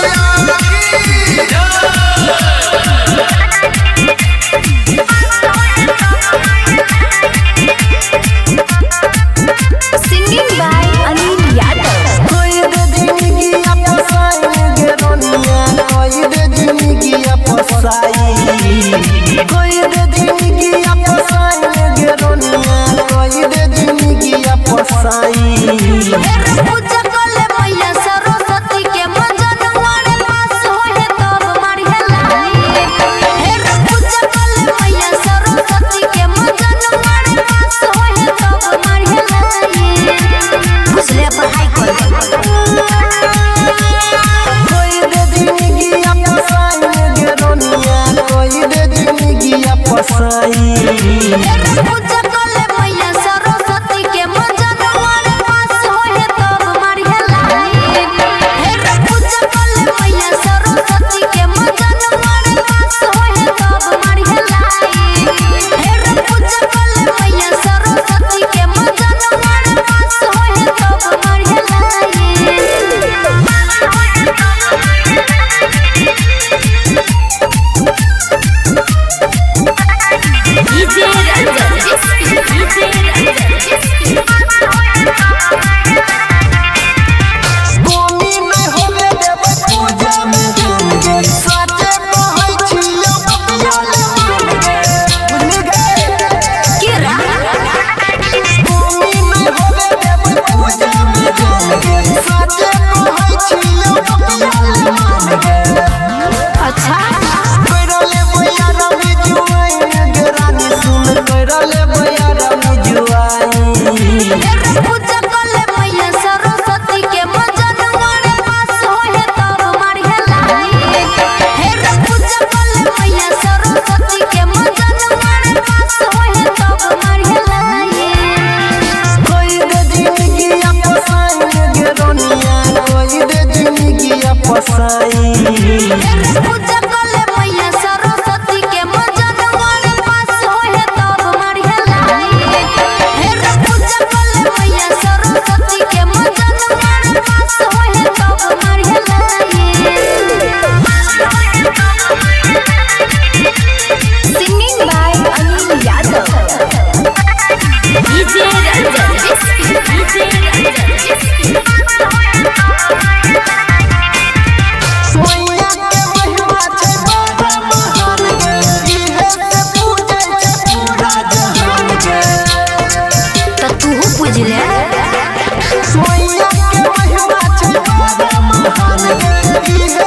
मैया की singing by Anil Yadav. कोई दे जिंदगी अपसाई गे रोनिया, कोई दे जिंदगी अपसाई, कोई दे जिंदगी अपसाई गे रोनिया, कोई दे जिंदगी अपसाई। पूजा करले मैया सरस्वती के मजनुआ रे पास होए तब मारिहे लाई। हे रे पूजा करले मैया सरस्वती के मजनुआ रे पास होए तब मारिहे लाई। बुझले पढ़ाई कर। कोई दे जिंदगी अपसाई गे रोनिया, कोई दे जिंदगी अपसाई। हे रे पूजा करले मैया सरस्वती के मजनुआ रे पास होए तब मारिहे लाई। हे रे पूजा करले मैया सरस्वती के मजनुआ रे पास होए तब मारिहे लाई। हे रे पूजा करले मैया सरस्वती के मजनुआ रे पास होए तब मारिहे लाई। DJ Ranjan, DJ Ranjan. Gomi नहीं होवे देबै पूजा में जान गे, साचे कहै छियौ बतिया ले मान गे, बुझली गे? केरा गोमी नहीं होवे देबै पूजा में जान गे, साचे कहै छियौ बतिया ले मान गे। अच्छा कइरा लेबै यारा में जुआई गे रानी सुन, कइरा लेबै यारा में जुआई। पूजा करले मैया सरस्वती के मजनुआ रे पास होए तब मारिहे लाई। हे रे पूजा करले मैया सरस्वती के मजनुआ रे पास होए तब मारिहे लाई। कोई दे जिंदगी अपसाई गे रोनिया, कोई दे जिंदगी अपसाई। पूजा करले मैया सरस्वती के मजनुआ रे पास होए तब मारिहे लाई। हे रे पूजा करले मैया सरस्वती के मजनुआ रे पास होए तब मारिहे लाई। Singing by Anil Yadav. DJ Ranjan, DJ Ranjan. मैया के महिमा छै बड़ा महान गे, इहे से पूजै छै पूरा जहान गे। त तूहू पूज ले। मैया के महिमा छै बड़ा महान गे, इहे